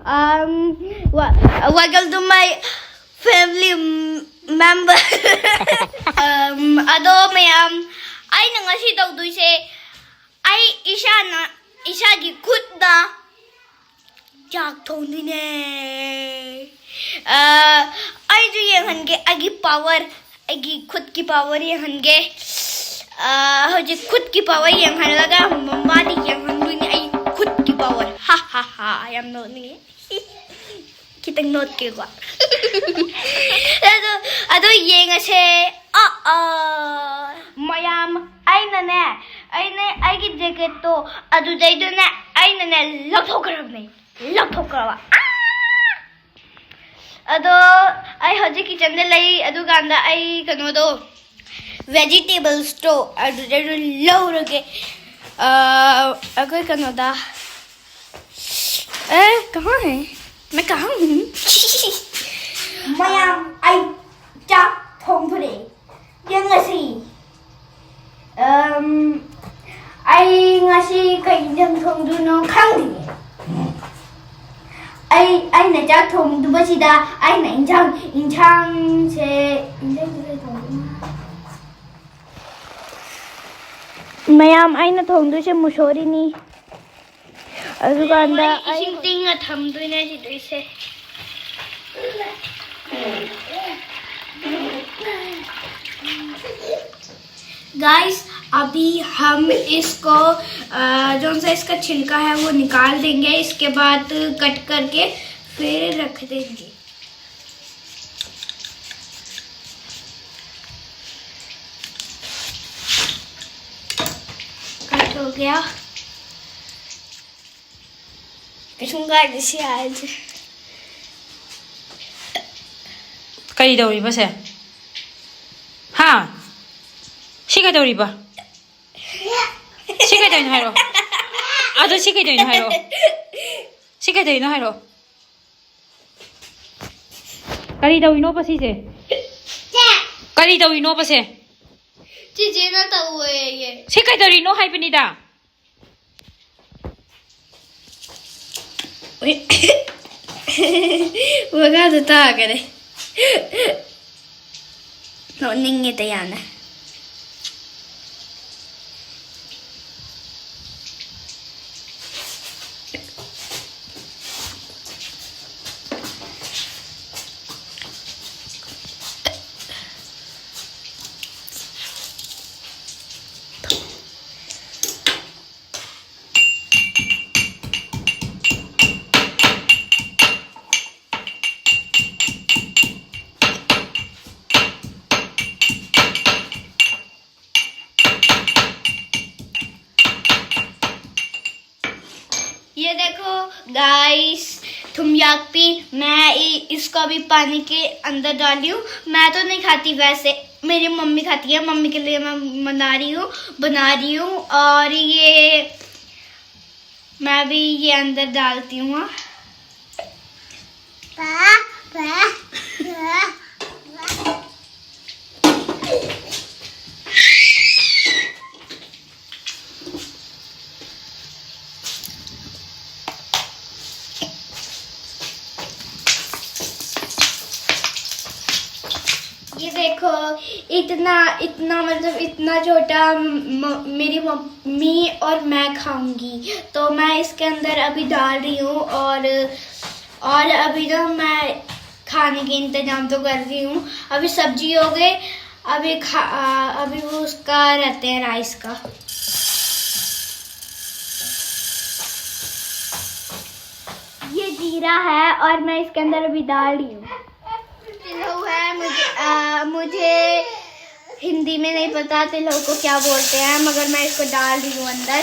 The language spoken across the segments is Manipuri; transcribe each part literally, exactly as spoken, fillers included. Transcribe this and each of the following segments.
Um, wa- welcome to my family m- member. Um, ꯑꯗꯣ ꯃꯌꯥꯝ, ꯑꯩꯅ ꯉꯁꯤ ꯇꯧꯗꯣꯏꯁꯦ, ꯑꯩ ꯏꯁꯥꯅ, ꯏꯁꯥꯒꯤ ꯈꯨꯠꯅ ꯆꯥꯛ ꯊꯣꯡꯗꯣꯏꯅꯦ꯫ ꯑ, ꯑꯩꯁꯨ ꯌꯦꯡꯍꯟꯒꯦ, ꯑꯩꯒꯤ ꯄꯥꯋꯔ, ꯑꯩꯒꯤ ꯈꯨꯠꯀꯤ ꯄꯥꯋꯔ ꯌꯦꯡꯍꯟꯒꯦ꯫ ꯑ, ꯍꯧꯖꯤꯛ ꯈꯨꯠꯀꯤ ꯄꯥꯋꯔ ꯌꯦꯡꯍꯜꯂꯒ ꯃꯃꯥꯗꯤ ꯌꯦꯡꯍꯟꯗꯣꯏꯅꯦ ꯑꯩ ꯈꯨꯠꯀꯤ ꯄꯥꯋꯔ꯫ ꯍꯥ, ꯍꯥ, ꯍꯥ, ꯌꯥꯝ ꯅꯣꯛꯅꯤꯡꯉꯦ꯫ ꯈꯤꯇꯪ ꯅꯣꯛꯀꯦꯀꯣ꯫ ꯑꯗꯣ, ꯑꯗꯣ ꯌꯦꯡꯉꯁꯦ꯫ ꯑ, ꯑ꯫ ꯃꯌꯥꯝ, ꯑꯩꯅꯅꯦ, ꯑꯩꯅ ꯑꯩꯒꯤ ꯖꯦꯀꯦꯠꯇꯣ ꯑꯗꯨꯗꯩꯗꯨꯅꯦ, ꯑꯩꯅꯅꯦ ꯂꯧꯊꯣꯛꯈ꯭ꯔꯕꯅꯦ꯫ ꯂꯧꯊꯣꯛꯈ꯭ꯔꯕ꯫ ꯑꯥ! ꯑꯗꯣ ꯑꯩ ꯍꯧꯖꯤꯛ ꯀꯤꯆꯟꯗ ꯂꯩ꯫ ꯑꯗꯨꯀꯥꯟꯗ ꯑꯩ ꯀꯩꯅꯣꯗꯣ, ꯚꯦꯖꯤꯇꯦꯕꯜꯁꯇꯣ ꯑꯗꯨꯗꯩꯗꯨ ꯂꯧꯔꯒꯦ꯫ ꯑ, ꯑꯩꯈꯣꯏ ꯀꯩꯅꯣꯗ, ꯑꯦ, ꯀꯍꯥ ꯍꯦ? ꯃꯩ ꯀꯍꯥ ꯍꯨ? ꯃꯌꯥꯝ, ꯑꯩ ꯆꯥꯛ ꯊꯣꯡꯗꯣꯔꯦ꯫ ꯌꯦꯡꯉꯁꯤ꯫ ꯑꯝ, ꯑꯩ ꯉꯁꯤ ꯀꯩ ꯏꯟꯖꯥꯡ ꯊꯣꯡꯗꯣꯏꯅꯣ ꯈꯪꯗꯦ꯫ ꯑꯩ, ꯑꯩꯅ ꯆꯥꯛ ꯊꯣꯡꯗꯨꯕꯁꯤꯗ ꯑꯩꯅ ꯏꯟꯖꯥꯡ, ꯏꯟꯖꯥꯡꯁꯦ, ꯏꯟꯖꯥꯡꯁꯦ ꯀꯩ ꯊꯣꯡꯗꯣꯏꯅꯣ? ꯃꯌꯥꯝ, ꯑꯩꯅ ꯊꯣꯡꯗꯣꯏꯁꯦ ꯃꯨꯁꯣꯔꯤꯅꯤ꯫ ꯑꯗꯨꯀꯥꯟꯗ ꯑꯩ ꯏꯁꯤꯡ ꯇꯤꯡꯉ ꯊꯝꯗꯣꯏꯅꯦ ꯁꯤꯗꯩꯁꯦ꯫ गाइस, अभी हम इसको, अ, जो सा इसका छिलका है, वो निकाल देंगे। इसके बाद कट करके फिर रख देंगे। कट हो गया। कसूंगा इसे आज। ꯀꯔꯤ ꯇꯧꯔꯤꯕꯁꯦ? ꯍꯥ? ꯁꯤ ꯀꯩꯗꯧꯔꯤꯕ? ꯁꯤ ꯀꯩꯗꯧꯔꯤꯅꯣ ꯍꯥꯏꯔꯣ? ꯑꯗꯣ ꯁꯤ ꯀꯩꯗꯧꯔꯤꯅꯣ ꯍꯥꯏꯔꯣ? ꯁꯤ ꯀꯩꯗꯧꯔꯤꯅꯣ ꯍꯥꯏꯔꯣ? ꯀꯔꯤ ꯇꯧꯔꯤꯅꯣꯕ ꯁꯤꯁꯦ? ꯀꯔꯤ ꯇꯧꯔꯤꯅꯣꯕ ꯁꯦ? ꯆꯤꯆꯦꯅ ꯇꯧꯋꯦꯌꯦ꯫ ꯁꯤ ꯀꯩꯗꯧꯔꯤꯅꯣ ꯍꯥꯏꯕꯅꯤꯗ? ꯃꯈꯥꯗ ꯇꯥꯈꯔꯦ꯫ ꯅꯣꯛꯅꯤꯡꯉꯦꯗ ꯌꯥꯝꯅ꯫ ये देखो गाइस, थुमयाकपी, मैं इ-, इसको अभी पानी के अंदर डाली हूँ। मैं तो नहीं खाती वैसे, मेरी मम्मी खाती है। मम्मी के लिए मैं बना रही हूँ, बना रही हूँ। और ये मैं भी ये अंदर डालती हूँ। ये देखो, इतना, इतना, मतलब, इतना छोटा म-, मेरी मम्मी और मैं खाऊंगी। तो मैं इसके अंदर अभी डाल रही हूँ। और, और अभी तो मैं खाने के इंतजाम तो कर रही हूँ। अभी सब्जी हो गई, अभी खा, आ, अभी वो उसका रहते हैं, राइस का। ये जीरा है और मैं इसके अंदर अभी डाल रही हूँ। तिलहू है, मुझे, आ, मुझे हिंदी में नहीं पता तिलहू को क्या बोलते हैं, मगर मैं इसको डाल रही हूँ अंदर।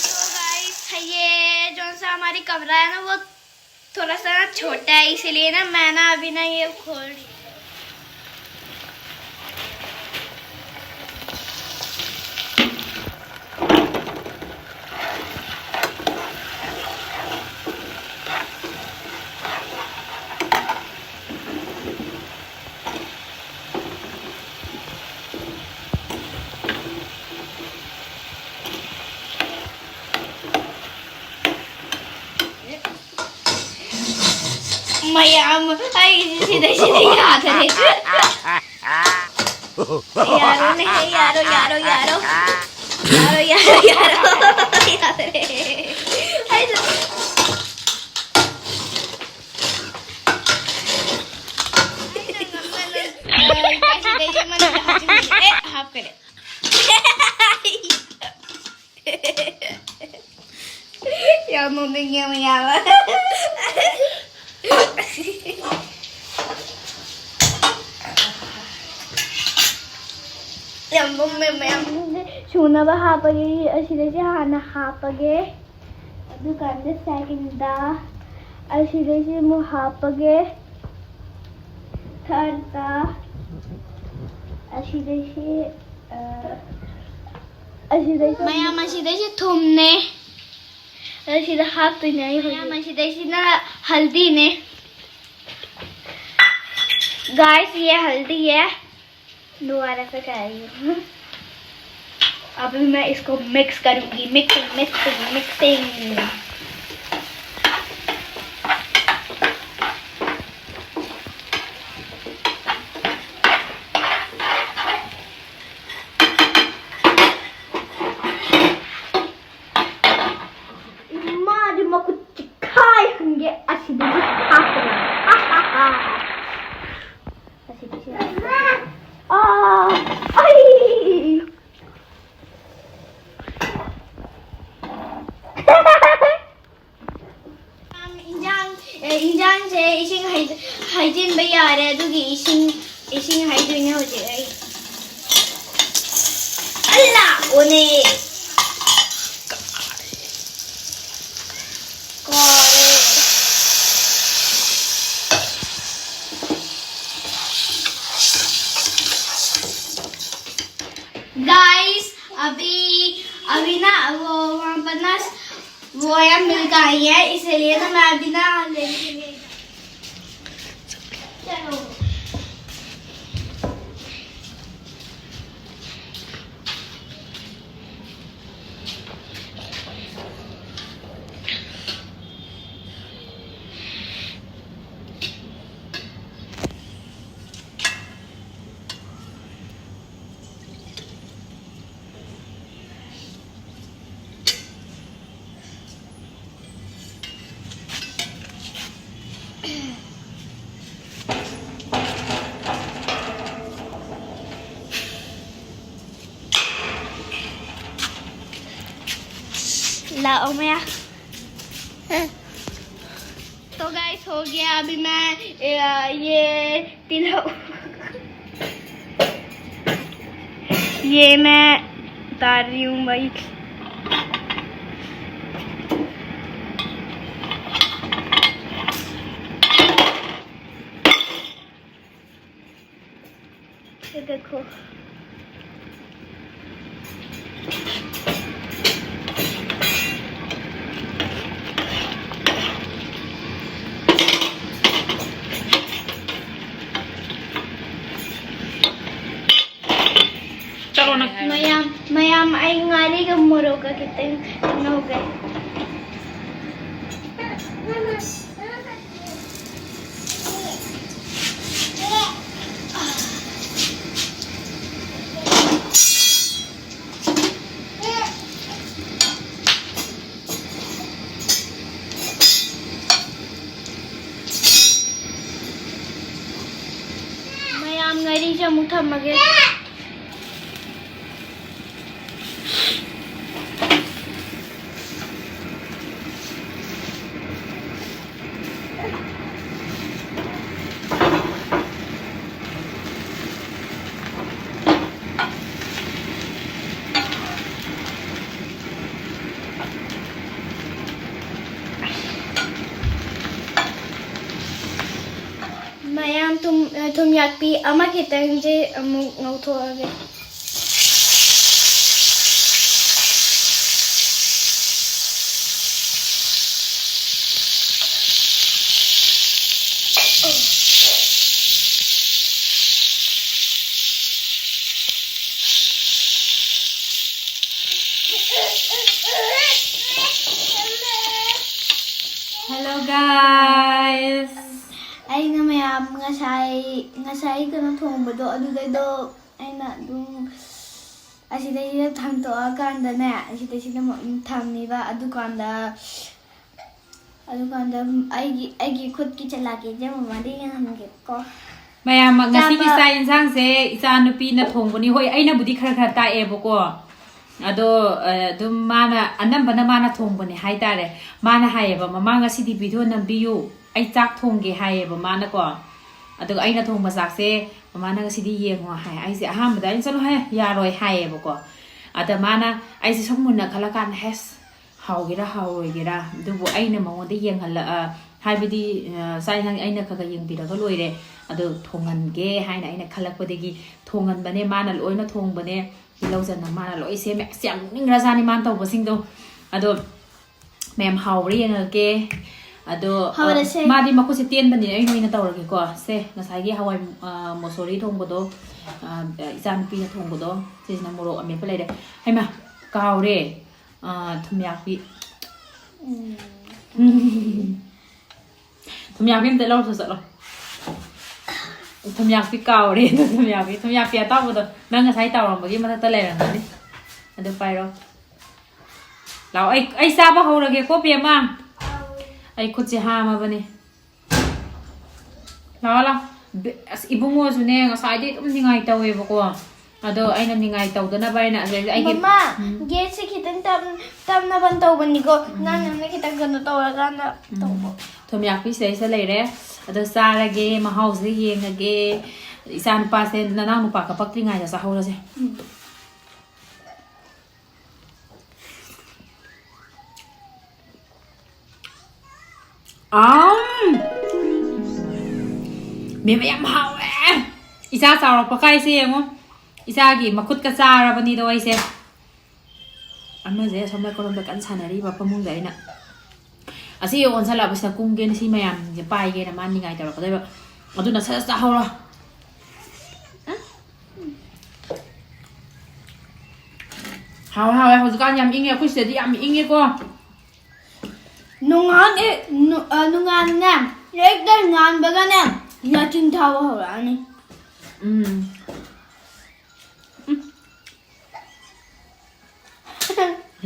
तो गाइस, ये जो सा हमारी कमरा है ना, वो थोड़ा सा ना छोटा है, इसीलिए ना मैं ना अभी ना ये खोल रही हूँ। ꯃꯌꯥꯝ ꯑꯩꯒꯤꯁꯤ ꯁꯤꯗꯩ ꯁꯤꯗ ꯌꯥꯗꯔꯦ꯫ ꯌꯥꯔꯣꯅꯦ, ꯌꯥꯔꯣ, ꯌꯥꯔꯣ, ꯌꯥꯔꯣ꯫ ꯌꯥꯔꯣ, ꯌꯥꯔꯣ, ꯌꯥꯔꯣ꯫ ꯌꯥꯗꯔꯦ꯫ ꯑꯩꯁꯨ ꯑꯩꯅ ꯉꯝꯅ ꯅꯪ, ꯑ, ꯁꯤꯗꯩꯁꯤ ꯃꯅꯨꯡꯗ ꯍꯥꯞꯆꯤꯟꯕꯤꯔꯦ꯫ ꯑꯦ, ꯍꯥꯞꯈꯔꯦ꯫ ꯌꯥꯝ ꯅꯣꯛꯅꯤꯡꯉꯦ ꯃꯌꯥꯝ꯫ ꯌꯥꯝ ꯅꯣꯛꯅꯤꯡꯉꯦ ꯃꯌꯥꯝ꯫ ꯁꯨꯅꯕ ꯍꯥꯞꯄꯒꯦ꯫ ꯑꯁꯤꯗꯩꯁꯤ ꯍꯥꯟꯅ ꯍꯥꯞꯄꯒꯦ꯫ ꯑꯗꯨꯀꯥꯟꯗ ꯁꯦꯀꯦꯟꯗ ꯑꯁꯤꯗꯩꯁꯤ ꯑꯃꯨꯛ ꯍꯥꯞꯄꯒꯦ꯫ ꯊꯥꯔꯗ ꯑꯁꯤꯗꯩꯁꯤ, ꯑ, ꯑꯁꯤꯗꯩꯁꯤ ꯃꯌꯥꯝ ꯑꯁꯤꯗꯩꯁꯤ ꯊꯨꯝꯅꯦ꯫ ꯑꯁꯤꯗ ꯍꯥꯞꯇꯣꯏꯅꯦ ꯑꯩ ꯍꯧꯖꯤꯛ꯫ ꯃꯌꯥꯝ ꯑꯁꯤꯗꯩꯁꯤꯅ ꯍꯜꯗꯤꯅꯦ꯫ गाइस, ये हल्दी है। दोबारा से कह रही हूँ। अभी मैं इसको मिक्स करूँगी, मिक्सिंग, मिक्सिंग, मिक्सिंग। ꯏꯃꯥꯗꯤ ꯃꯈꯨꯠ ꯆꯤꯛꯈꯥꯏ ꯍꯟꯒꯦ ꯑꯁꯤꯗꯒꯤ ꯍꯥꯞꯄꯒ꯫ ꯑꯁꯤꯗꯒꯤ ꯁꯤ ꯍꯥꯞꯄꯒ꯫ ꯑꯥ, ꯑꯩ꯫ ꯏꯟꯖꯥꯡ, ꯑꯦ, ꯏꯟꯖꯥꯡꯁꯦ ꯏꯁꯤꯡ ꯍꯩꯖ-, ꯍꯩꯖꯤꯟꯕ ꯌꯥꯔꯦ, ꯑꯗꯨꯒꯤ ꯏꯁꯤꯡ, ꯏꯁꯤꯡ ꯍꯩꯗꯣꯏꯅꯦ ꯍꯧꯖꯤꯛ ꯑꯩ꯫ ꯑꯜꯂꯥ! ꯑꯣꯅꯦ! ꯀꯥꯔꯦ꯫ गाइस, अभी, अभी ना वो वहाँ पर ना वो यार मिल के आई है, इसीलिए तो मैं अभी ना लेने के लिए चलो। लाओ मैं। तो गाइस, हो गया। अभी मैं, अ, ये तिलौ, ये मैं उतार रही हूँ भाई। ये देखो। चलो ना। ꯃꯌꯥꯝ, ꯃꯌꯥꯝ, ꯑꯩ ꯉꯥꯔꯤꯒ ꯃꯣꯔꯣꯛꯀ ꯈꯤꯇꯪ ꯉꯧꯒꯦ꯫ ꯃꯌꯥꯝ, ꯉꯥꯔꯤꯁꯦ ꯑꯃꯨꯛ ꯊꯝꯃꯒꯦ꯫ ꯃꯌꯥꯝ, ꯊꯨꯝ, ꯊꯨꯝ ꯌꯥꯛꯄꯤ ꯑꯃ ꯈꯤꯇꯪꯁꯦ ꯑꯃꯨꯛ ꯉꯧꯊꯣꯛꯑꯒꯦ꯫ Hello guys. ꯑꯩꯅ ꯃꯌꯥꯝ ꯉꯁꯥꯏ, ꯉꯁꯥꯏ ꯀꯩꯅꯣ ꯊꯣꯡꯕꯗꯣ, ꯑꯗꯨꯗꯩꯗꯣ ꯑꯩꯅ ꯑꯗꯨꯝ ꯑꯁꯤꯗꯩꯁꯤꯗ ꯊꯥꯡꯇꯣꯛꯑꯀꯥꯟꯗꯅꯦ, ꯑꯁꯤꯗꯩꯁꯤꯗ ꯑꯃꯨꯛ ꯊꯝꯃꯤꯕ꯫ ꯑꯗꯨꯀꯥꯟꯗ, ꯑꯗꯨꯀꯥꯟꯗ ꯑꯩꯒꯤ, ꯑꯩꯒꯤ ꯈꯨꯠꯀꯤ ꯆꯂꯥꯛꯀꯤꯁꯦ ꯃꯃꯥꯗ ꯌꯦꯡꯍꯟꯒꯦꯀꯣ꯫ ꯃꯌꯥꯝ, ꯉꯁꯤꯒꯤ ꯆꯥꯕ ꯆꯥꯛ ꯌꯦꯟꯁꯥꯡꯁꯦ ꯏꯆꯥ ꯅꯨꯄꯤꯅ ꯊꯣꯡꯕꯅꯤ꯫ ꯍꯣꯏ, ꯑꯩꯅꯕꯨꯗꯤ ꯈꯔ ꯈꯔ ꯇꯥꯛꯑꯦꯕꯀꯣ꯫ ꯑꯗꯣ ꯑ, ꯑꯗꯨꯝ ꯃꯥꯅ ꯑꯅꯝꯕꯅ ꯃꯥꯅ ꯊꯣꯡꯕꯅꯦ ꯍꯥꯏꯇꯥꯔꯦ꯫ ꯃꯥꯅ ꯍꯥꯏꯌꯦꯕ, "ꯃꯃꯥ, ꯉꯁꯤꯗꯤ ꯚꯤꯗꯤꯑꯣ ꯅꯝꯕꯤꯌꯨ, ꯑꯩ ꯆꯥꯛ ꯊꯣꯡꯒꯦ", ꯍꯥꯏꯌꯦꯕ ꯃꯥꯅꯀꯣ꯫ ꯑꯗꯨꯒ ꯑꯩꯅ ꯊꯣꯡꯕ ꯆꯥꯛꯁꯦ ꯃꯃꯥꯅ ꯉꯁꯤꯗꯤ ꯌꯦꯡꯉꯣ ꯍꯥꯏ꯫ ꯑꯩꯁꯦ ꯑꯍꯥꯟꯕꯗ ꯑꯩꯅ, "ꯆꯠꯂꯣꯍꯦ, ꯌꯥꯔꯣꯏ", ꯍꯥꯏꯌꯦꯕꯀꯣ꯫ ꯑꯗ ꯃꯥꯅ, ꯑꯩꯁꯦ ꯁꯨꯝ ꯃꯨꯟꯅ ꯈꯜꯂꯀꯥꯟꯗ, ꯍꯦꯁ, ꯍꯥꯎꯒꯦꯔꯥ ꯍꯥꯎꯔꯣꯏꯒꯦꯔꯥ, ꯑꯗꯨꯕꯨ ꯑꯩꯅ ꯃꯉꯣꯟꯗ ꯌꯦꯡꯍꯜꯂ-, ꯑ, ꯍꯥꯏꯕꯗꯤ, ꯑ, ꯆꯥꯛ ꯏꯟꯁꯥꯡ ꯑꯩꯅ ꯈꯔ ꯈꯔ ꯌꯦꯡꯕꯤꯔꯒ ꯂꯣꯏꯔꯦ, ꯑꯗꯣ ꯊꯣꯡꯍꯟꯒꯦ ꯍꯥꯏꯅ ꯑꯩꯅ ꯈꯜꯂꯛꯄꯗꯒꯤ ꯊꯣꯡꯍꯟꯕꯅꯦ꯫ ꯃꯥꯅ ꯂꯣꯏꯅ ꯊꯣꯡꯕꯅꯦ꯫ ꯇꯤꯜꯍꯧ ꯆꯅꯝ ꯃꯥꯅ ꯂꯣꯏ ꯁꯦꯝꯃꯦ꯫ ꯑꯁ, ꯌꯥꯝ ꯅꯣꯛꯅꯤꯡꯈ꯭ꯔꯖꯥꯠꯅꯤ ꯃꯥꯅ ꯇꯧꯕꯁꯤꯡꯗꯣ꯫ ꯑꯗꯣ ꯃꯌꯥꯝ ꯍꯥꯎꯕ꯭ꯔꯥ ꯌꯦꯡꯉꯒꯦ꯫ ꯑꯗꯣ, ꯑ, ꯍꯧꯔꯁꯦ꯫ ꯃꯥꯗꯤ ꯃꯈꯨꯠꯁꯦ ꯇꯦꯟꯕꯅꯤꯅ ꯑꯩꯅ ꯑꯣꯏꯅ ꯇꯧꯔꯒꯦꯀꯣ꯫ ꯁꯦ, ꯉꯁꯥꯏꯒꯤ ꯍꯋꯥꯏ, ꯑ, ꯃꯣꯁꯣꯔꯤ ꯊꯣꯡꯕꯗꯣ, ꯑ, ꯏꯆꯥꯅꯨꯄꯤꯅ ꯊꯣꯡꯕꯗꯣ, ꯁꯤꯁꯤꯅ ꯃꯣꯔꯣꯛ ꯑꯃꯦꯠꯄ ꯂꯩꯔꯦ꯫ ꯍꯩꯃꯥ, ꯀꯥꯎꯔꯦ꯫ ꯑ, ꯊꯨꯝꯌꯥꯛꯄꯤ꯫ ꯎꯝ꯫ ꯊꯨꯝꯌꯥꯛꯄꯤ ꯑꯝꯇ ꯂꯧꯔꯨꯆꯣ ꯆꯠꯂꯣ꯫ ꯊꯨꯝꯌꯥꯛꯄꯤ ꯀꯥꯎꯔꯦ꯫ ꯊꯨꯝꯌꯥꯛꯄꯤ, ꯊꯨꯝꯌꯥꯛꯄꯤ ꯑꯇꯥꯎꯕꯗꯣ ꯅꯪ ꯉꯁꯥꯏ ꯇꯥꯎꯔꯝꯕꯒꯤ ꯃꯊꯛꯇ ꯂꯩꯔꯝꯒꯅꯤ꯫ ꯑꯗꯨ ꯄꯥꯏꯔꯣ꯫ ꯂꯥꯛꯑꯣ, ꯑꯩ, ꯑꯩ ꯆꯥꯕ ꯍꯧꯔꯒꯦꯀꯣ, ꯕꯦꯝꯃ꯫ ꯑꯩ ꯈꯨꯠꯁꯦ ꯍꯥꯝꯃꯕꯅꯦ꯫ ꯂꯥꯛꯑꯣ, ꯂꯥꯛꯑꯣ꯫ ꯕꯦ-, ꯑꯁ, ꯏꯕꯨꯡꯉꯣꯁꯨꯅꯦ, ꯉꯁꯥꯏꯗꯩ ꯑꯗꯨꯝ ꯅꯤꯡꯉꯥꯏ ꯇꯧꯋꯦꯕꯀꯣ꯫ ꯑꯗꯣ ꯑꯩꯅ ꯅꯤꯡꯉꯥꯏ ꯇꯧꯗꯅꯕ ꯍꯥꯏꯅ, ꯑꯗꯩꯗꯤ ꯑꯩꯒꯤ ꯃꯃꯥ, ꯎꯝ꯫ Gas-ꯁꯦ ꯈꯤꯇꯪ ꯇꯞ-, ꯇꯞꯅꯕ ꯇꯧꯕꯅꯤꯀꯣ꯫ ꯎꯝ꯫ ꯅꯪ, ꯅꯪꯅ ꯈꯤꯇꯪ ꯀꯩꯅꯣ ꯇꯧꯔꯀꯥꯟꯗ ꯎꯝ꯫ ꯇꯧꯕ꯫ ꯊꯨꯝꯌꯥꯛꯄꯤ ꯁꯤꯗꯩꯁꯤꯗ ꯂꯩꯔꯦ꯫ ꯑꯗꯣ ꯆꯥꯔꯒꯦ, ꯃꯍꯥꯎꯁꯤꯗ ꯌꯦꯡꯉꯒꯦ꯫ ꯏꯆꯥ ꯅꯨꯄꯥꯁꯦ ꯅꯅꯥꯎ ꯅꯨꯄꯥ ꯀꯞꯄꯛꯇ꯭ꯔꯤꯉꯩꯗ ꯆꯥꯍꯧꯔꯁꯦ꯫ ꯎꯝ꯫ ꯑꯝ! ꯃꯦꯝꯃ, ꯌꯥꯝ ꯍꯥꯎꯋꯦ꯫ ꯏꯆꯥ ꯆꯥꯎꯔꯛꯄ ꯀꯥꯏꯁꯦ ꯌꯦꯡꯉꯣ꯫ ꯏꯆꯥꯒꯤ ꯃꯈꯨꯠꯀ ꯆꯥꯔꯕꯅꯤꯗꯣ ꯑꯩꯁꯦ꯫ ꯑꯃꯁꯦ ꯑꯁꯣꯝ ꯅꯥꯀꯜꯂꯣꯝꯗ ꯀꯟꯅ ꯁꯥꯟꯅꯔꯤꯕ ꯐꯃꯨꯡꯗ꯫ ꯑꯩꯅ ꯑꯁꯤ ꯑꯣꯟꯁꯜꯂꯛꯑꯕꯁꯤꯗ ꯀꯨꯝꯒꯦꯅ, ꯁꯤ ꯃꯌꯥꯝꯁꯦ ꯄꯥꯏꯒꯦꯅ ꯃꯥ ꯅꯤꯡꯉꯥꯏ ꯇꯧꯔꯛꯀꯗꯣꯏꯕ꯫ ꯑꯗꯨꯅ ꯁꯠ ꯁꯠ ꯆꯥꯍꯧꯔꯣ꯫ ꯍꯥꯎꯋꯦ, ꯍꯥꯎꯋꯦ꯫ ꯍꯧꯖꯤꯛꯀꯥꯟ ꯌꯥꯝ ꯏꯪꯉꯦ꯫ ꯑꯩꯈꯣꯏ ꯁꯤꯗꯗꯤ ꯌꯥꯝ ꯏꯪꯉꯦꯀꯣ꯫ ꯅꯣꯡꯉꯥꯟ-, ꯑꯦ, ꯅꯨ-, ꯑ, ꯅꯣꯡꯉꯥꯟꯅꯦ, ꯍꯦꯛꯇ ꯉꯥꯟꯕꯒꯅꯦ, ꯌꯥꯆꯤꯟ ꯊꯥꯕ ꯍꯧꯔꯛꯑꯅꯤ꯫ ꯎꯝ꯫ ꯎꯝ꯫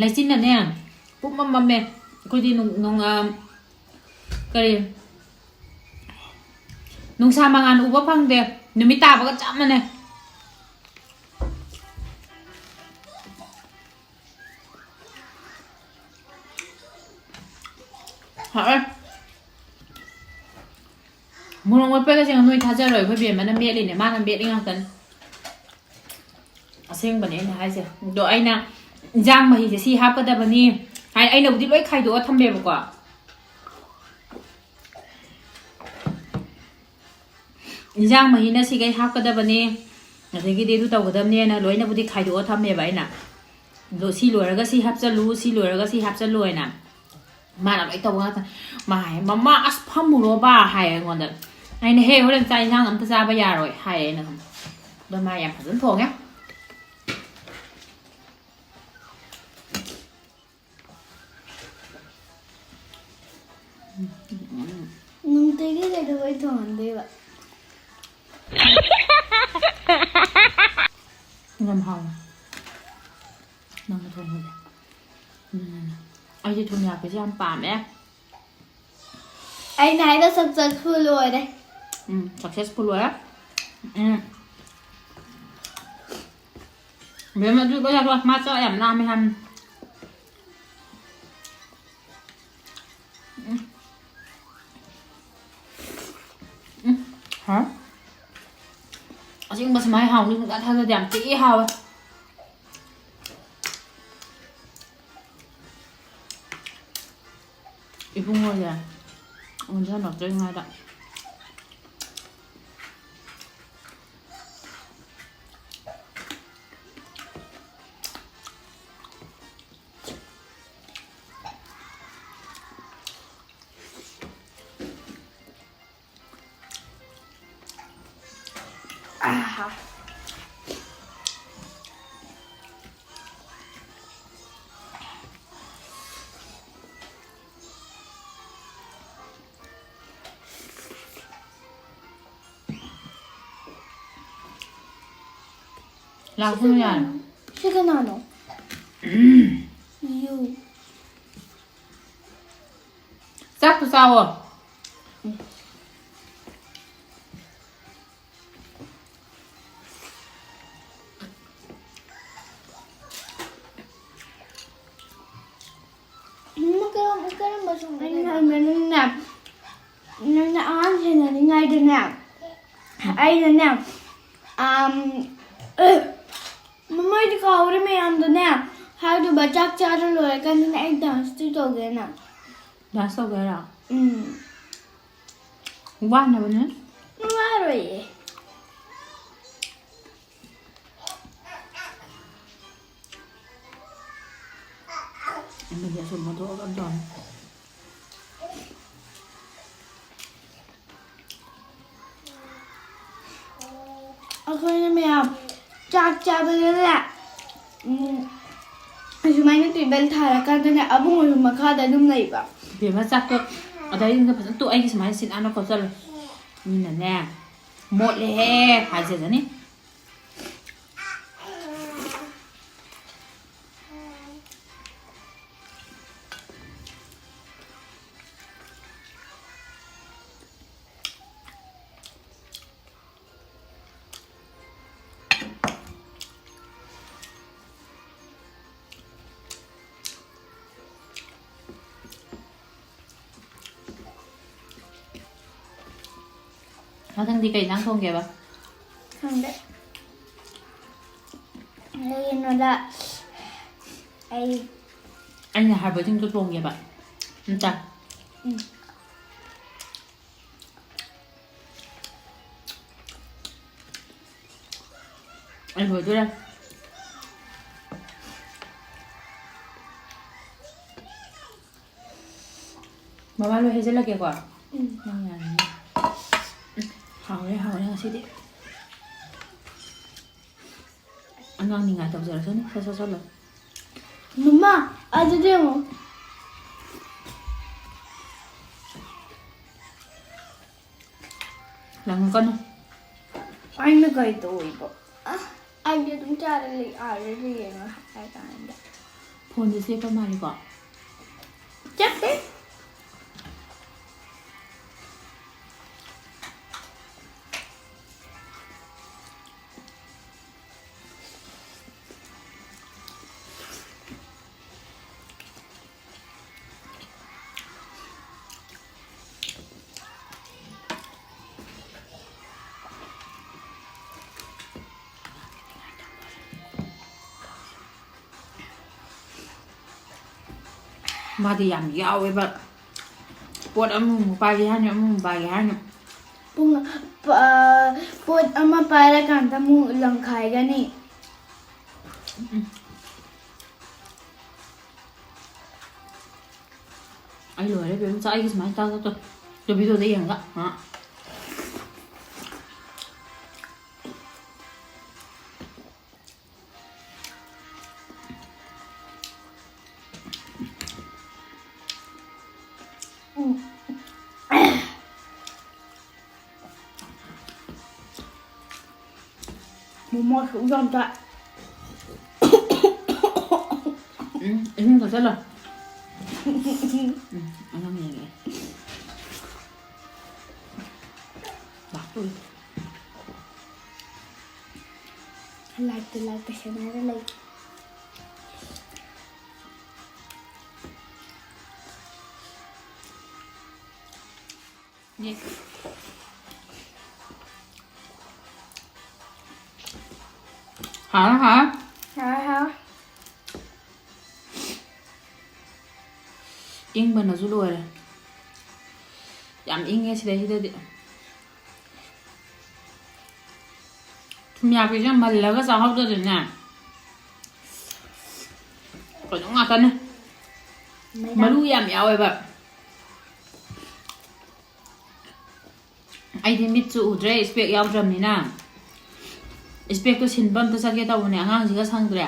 ꯂꯩꯆꯤꯟꯅꯅꯦ, ꯄꯨꯝꯃꯝ ꯃꯝꯃꯦ꯫ ꯑꯩꯈꯣꯏꯗꯤ ꯅꯨꯡ-, ꯅꯣꯡ-, ꯑ, ꯀꯔꯤ? ꯅꯨꯡꯁꯥ ꯃꯉꯥꯜ ꯎꯕ ꯐꯪꯗꯦ꯫ ꯅꯨꯃꯤꯠ ꯇꯥꯕꯒ ꯆꯞ ꯃꯥꯟꯅꯩ꯫ ꯍꯥꯎꯔꯦ꯫ ꯃꯣꯔꯣꯛ ꯃꯦꯠꯄꯒꯁꯦ ꯅꯣꯏ ꯊꯥꯖꯔꯣꯏ, ꯑꯩꯈꯣꯏ ꯕꯦꯝꯃꯅ ꯃꯦꯠꯂꯤꯅꯦ, ꯃꯥꯅ ꯃꯦꯠꯂꯤ ꯉꯥꯛꯇꯅꯤ꯫ ꯑꯁꯦꯡꯕꯅꯦ ꯑꯩꯅ ꯍꯥꯏꯁꯦ꯫ ꯑꯗꯣ ꯑꯩꯅ ꯏꯟꯖꯥꯡ ꯃꯍꯤꯁꯦ ꯁꯤ ꯍꯥꯞꯀꯗꯕꯅꯤ ꯍꯥꯏ, ꯑꯩꯅꯕꯨꯗꯤ ꯂꯣꯏ ꯈꯥꯏꯗꯣꯛꯑ ꯊꯝꯃꯦꯕꯀꯣ꯫ ꯏꯟꯖꯥꯡ ꯃꯍꯤꯅ ꯁꯤꯈꯩ ꯍꯥꯞꯀꯗꯕꯅꯤ, ꯑꯗꯒꯤꯗꯤ ꯑꯗꯨ ꯇꯧꯒꯗꯕꯅꯦꯅ ꯂꯣꯏꯅꯕꯨꯗꯤ ꯈꯥꯏꯗꯣꯛꯑ ꯊꯝꯃꯦꯕ ꯑꯩꯅ꯫ ꯑꯗꯣ ꯁꯤ ꯂꯣꯏꯔꯒ ꯁꯤ ꯍꯥꯞꯆꯜꯂꯨ, ꯁꯤ ꯂꯣꯏꯔꯒ ꯁꯤ ꯍꯥꯞꯆꯜꯂꯨ ꯍꯥꯏꯅ꯫ ꯃꯥꯅ ꯂꯣꯏ ꯇꯧꯕ ꯉꯥꯛꯇ꯫ ꯃꯥ ꯍꯥꯏ, "ꯃꯃꯥ, ꯑꯁ, ꯐꯝꯃꯨꯔꯣꯕ" ꯍꯥꯏꯌꯦ ꯑꯩꯉꯣꯟꯗ꯫ ꯑꯩꯅ, "ꯍꯦ, ꯍꯣꯔꯦꯟ ꯆꯥꯛ ꯏꯟꯁꯥꯡ ꯑꯝꯇ ꯆꯥꯕ ꯌꯥꯔꯣꯏ" ꯍꯥꯏꯌꯦ ꯑꯩꯅ ꯈꯪꯕ꯫ ꯑꯗꯣ ꯃꯥ ꯌꯥꯝ ꯐꯖꯅ ꯊꯣꯡꯉꯦ꯫ ꯅꯨꯡꯇꯤꯒꯤ ꯀꯩꯗꯧꯕꯩ ꯊꯣꯡꯍꯟꯗꯣꯏꯕ? ꯌꯥꯝ ꯍꯥꯎꯋꯦ ꯅꯪꯅ ꯊꯣꯡꯕꯁꯦ꯫ ꯎꯝ꯫ ꯑꯩꯗꯤ ꯊꯨꯝ ꯌꯥꯛꯄꯁꯦ ꯌꯥꯝ ꯄꯥꯝꯃꯦ꯫ ꯑꯩꯅ ꯍꯥꯏꯗꯣ successful ꯑꯣꯏꯔꯦ꯫ ꯎꯝ, successful ꯑꯣꯏꯔꯦ꯫ ꯎꯝ꯫ ꯕꯦꯝꯃ, ꯑꯗꯨ ꯂꯣꯏ ꯆꯥꯊꯣꯛ꯫ ꯃꯥ ꯆꯥꯛ ꯌꯥꯝ ꯂꯥꯝꯃꯦ ꯍꯥꯏꯕꯅꯤ꯫ ꯎꯝ꯫ ꯎꯝ꯫ ꯍꯥ? ꯑꯁꯦꯡꯕ ꯁꯨꯃꯥꯏꯅ ꯍꯥꯎꯅꯤ ꯁꯨꯡꯊꯥ ꯊꯥꯖꯗꯦ꯫ ꯌꯥꯝ ꯊꯤ ꯍꯥꯎꯋꯦ꯫ ꯏꯕꯨꯡꯉꯣꯁꯦ ꯑꯣꯟꯁꯤꯜꯂꯛꯇ꯭ꯔꯤꯉꯩꯗ꯫ ꯂꯥꯛꯁꯅꯨ ꯌꯥꯔꯦ꯫ ꯁꯤ ꯀꯅꯥꯅꯣ? ꯌꯨ꯫ ꯆꯥꯛꯇꯨ ꯆꯥꯋꯣ꯫ ꯎꯝ, ꯀꯔꯝ-, ꯀꯔꯝꯕ ꯁꯨꯝꯕ ꯑꯩꯅ ꯂꯩꯕ? ꯅꯪꯅ ꯑꯉꯥꯡ ꯁꯦꯟꯅꯅꯤꯡꯉꯥꯏꯗꯅꯦ, ꯑꯩꯅꯅꯦ, ꯑꯝ, ꯑꯦ, ꯃꯃꯩꯗꯤ ꯀꯥꯎꯔꯦ ꯃꯌꯥꯝꯗꯅꯦ ꯍꯥꯏꯗꯨꯕ, ꯆꯥꯛ ꯆꯥꯔ ꯂꯣꯏꯔꯀꯥꯟꯗꯅꯦ ꯑꯩ ꯗꯥꯟꯁꯇꯤ ꯇꯧꯒꯦꯅ꯫ ꯗꯥꯟꯁ ꯇꯧꯒꯦ ꯍꯥꯏꯔꯣ? ꯎꯝ꯫ ꯋꯥꯅꯕꯅꯦ꯫ ꯋꯥꯔꯣꯏꯌꯦ꯫ ꯑꯃꯗꯤ ꯑꯁꯨꯝ ꯑꯣꯟꯊꯣꯛꯑꯒ ꯑꯝꯇ ꯌꯦꯡꯉꯨ꯫ ꯑꯩꯈꯣꯏꯅ ꯃꯌꯥꯝ ꯆꯥꯛ ꯆꯥꯕꯗꯅꯦ, ꯎꯝ, ꯑꯁꯨꯃꯥꯏꯅ ꯇꯦꯕꯜ ꯊꯥꯔꯀꯥꯟꯗꯅꯦ ꯑꯕꯨꯡꯉꯣꯁꯨ ꯃꯈꯥꯗ ꯑꯗꯨꯝ ꯂꯩꯕ꯫ ꯏꯕꯦꯝꯃ, ꯆꯥꯛꯇꯣ ꯑꯗꯩꯗꯨꯗ ꯐꯖꯅ ꯇꯣꯛ, ꯑꯩꯒꯤ ꯁꯨꯃꯥꯏꯅ ꯁꯤꯠ ꯅꯥꯟꯅ ꯈꯣꯠꯆꯜꯂꯨ꯫ ꯃꯤꯅꯅꯦ, "ꯃꯣꯠꯂꯦꯍꯦ" ꯍꯥꯏꯖꯖꯅꯤ꯫ ꯃꯊꯪꯗꯤ ꯀꯩ ꯏꯟꯖꯥꯡ ꯊꯣꯡꯒꯦꯕ? ꯈꯪꯗꯦ꯫ ꯀꯩꯒꯤꯅꯣꯗ ꯑꯩ ꯑꯩꯅ ꯍꯥꯏꯕꯁꯤꯡꯗꯣ ꯊꯣꯡꯒꯦꯕ꯫ ꯑꯝꯇ꯫ ꯎꯝ꯫ ꯑꯩ ꯂꯣꯏꯗꯣꯔꯦ꯫ ꯃꯃꯥ ꯂꯣꯏ ꯍꯩꯖꯤꯜꯂꯛꯀꯦꯀꯣ꯫ ꯎꯝ꯫ ꯅꯪ ꯌꯥꯔꯅꯤ꯫ ꯍꯥꯎꯔꯦ, ꯍꯥꯎꯔꯦ ꯉꯁꯤꯗꯤ꯫ ꯑꯉꯥꯡ ꯅꯤꯡꯉꯥꯏ ꯇꯧꯖꯔꯁꯅꯤ꯫ ꯁꯠ ꯁꯠ ꯁꯠ ꯂꯣꯏ꯫ ꯃꯃꯥ, ꯑꯗꯨꯗꯤ ꯌꯦꯡꯉꯣ꯫ ꯂꯪꯉꯛꯀꯅꯨ꯫ ꯑꯩꯅ ꯀꯩ ꯇꯧꯔꯤꯕ? ꯑ, ꯑꯩꯗꯤ ꯑꯗꯨꯝ ꯆꯥꯔ ꯂꯩ, ꯑꯥꯗ ꯌꯦꯡꯉ ꯍꯥꯏ ꯀꯥꯟꯗ꯫ ꯐꯣꯟꯁꯦ ꯆꯦꯞꯄ ꯃꯥꯜꯂꯤꯀꯣ? ꯆꯦꯞꯇꯦ꯫ ꯃꯥꯗꯤ ꯌꯥꯝ ꯌꯥꯎꯋꯦꯕ꯫ ꯄꯣꯠ ꯑꯃꯃꯨꯛ ꯄꯥꯏꯒꯦ ꯍꯥꯏꯅꯤ, ꯑꯃꯃꯨꯛ ꯄꯥꯏꯒꯦ ꯍꯥꯏꯅꯤ꯫ ꯄꯨꯡ, ꯄ-, ꯄꯣꯠ ꯑꯃ ꯄꯥꯏꯔꯀꯥꯟꯗ ꯑꯃꯨꯛ ꯂꯪꯈꯥꯏꯒꯅꯤ꯫ ꯎꯝ꯫ ꯑꯩ ꯂꯣꯏꯔꯦ, ꯕꯦꯝꯆꯥ, ꯑꯩꯒꯤ ꯁꯨꯃꯥꯏꯅ ꯆꯥ ꯆꯠꯇꯣ꯫ ꯑꯗꯨ ꯚꯤꯗꯤꯑꯣꯗ ꯌꯦꯡꯉꯒ꯫ ꯑ꯫ ꯎꯝ꯫ ꯃꯣꯃꯣ ꯁꯨꯛ ꯌꯥꯝ ꯆꯥꯏ꯫ ꯎꯝ, ꯏꯁꯤꯡ ꯊꯛꯆꯜꯂꯣ꯫ ꯎꯝ, ꯑꯉꯥꯡ ꯌꯦꯡꯉꯛꯑꯦ꯫ ꯂꯥꯛꯇꯣꯔꯦ꯫ ꯂꯥꯏꯛꯇ, ꯂꯥꯏꯛꯇ ꯁꯦꯟꯅꯔ ꯂꯩ꯫ ꯌꯦ꯫ ꯍꯥꯎꯔꯦ, ꯍꯥꯎꯔꯦ꯫ ꯍꯥꯎꯔꯦ, ꯍꯥꯎꯔꯦ꯫ ꯏꯪꯕꯅꯁꯨ ꯂꯣꯏꯔꯦ꯫ ꯌꯥꯝ ꯏꯪꯉꯦ ꯁꯤꯗꯩꯁꯤꯗꯗꯤ꯫ ꯊꯨꯝꯌꯥꯛꯄꯤꯁꯦ ꯃꯜꯂꯒ ꯆꯥꯍꯧꯗ꯭ꯔꯗꯤꯅꯦ, ꯀꯩꯅꯣ ꯉꯥꯛꯇꯅꯦ꯫ ꯃꯩꯔꯥ꯫ ꯃꯔꯨ ꯌꯥꯝ ꯌꯥꯎꯋꯦꯕ꯫ ꯑꯩꯗꯤ ꯃꯤꯠꯁꯨ ꯎꯗ꯭ꯔꯦ, ꯏꯁꯄꯦꯛ ꯌꯥꯎꯗ꯭ꯔꯕꯅꯤꯅ꯫ ꯏꯁꯄꯦꯛꯇꯣ ꯁꯤꯟꯕ ꯑꯝꯇ ꯆꯠꯀꯦ ꯇꯧꯕꯅꯦ, ꯑꯉꯥꯡꯁꯤꯒ ꯁꯪꯗ꯭ꯔꯦ꯫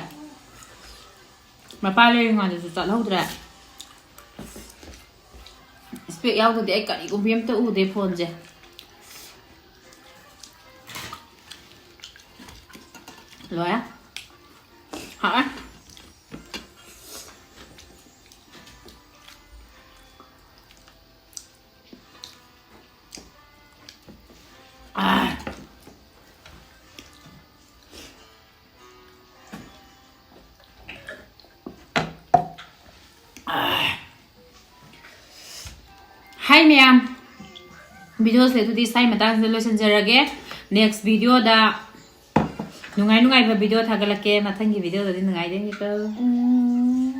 ꯃꯄꯥ ꯂꯩꯔꯤꯉꯩꯗꯁꯨ ꯆꯠꯍꯧꯗ꯭ꯔꯦ꯫ ꯏꯁꯄꯦꯛ ꯌꯥꯎꯗ꯭ꯔꯗꯤ ꯑꯩ ꯀꯔꯤꯒꯨꯝꯕ ꯑꯝꯇ ꯎꯗꯦ ꯐꯣꯟꯁꯦ꯫ ꯂꯣꯏꯔꯦ꯫ ꯍꯥꯎꯔꯦ꯫ ꯑꯥ꯫ ꯍꯥꯏ ꯃꯌꯥꯝ, ꯚꯤꯗꯤꯑꯣꯁꯦ ꯑꯗꯨꯗꯤ ꯁ꯭ꯋꯥꯏ ꯃꯇꯥꯡꯁꯤꯗ ꯂꯣꯏꯁꯤꯟꯖꯔꯒꯦ꯫ Next ꯚꯤꯗꯤꯑꯣꯗ ꯅꯨꯡꯉꯥꯏ ꯅꯨꯡꯉꯥꯏꯕ ꯚꯤꯗꯤꯑꯣ ꯊꯥꯒꯠꯂꯛꯀꯦ꯫ ꯃꯊꯪꯒꯤ ꯚꯤꯗꯤꯑꯣꯗꯗꯤ ꯅꯨꯡꯉꯥꯏꯗꯣꯏꯅꯤꯀꯣ꯫ ꯎꯝ꯫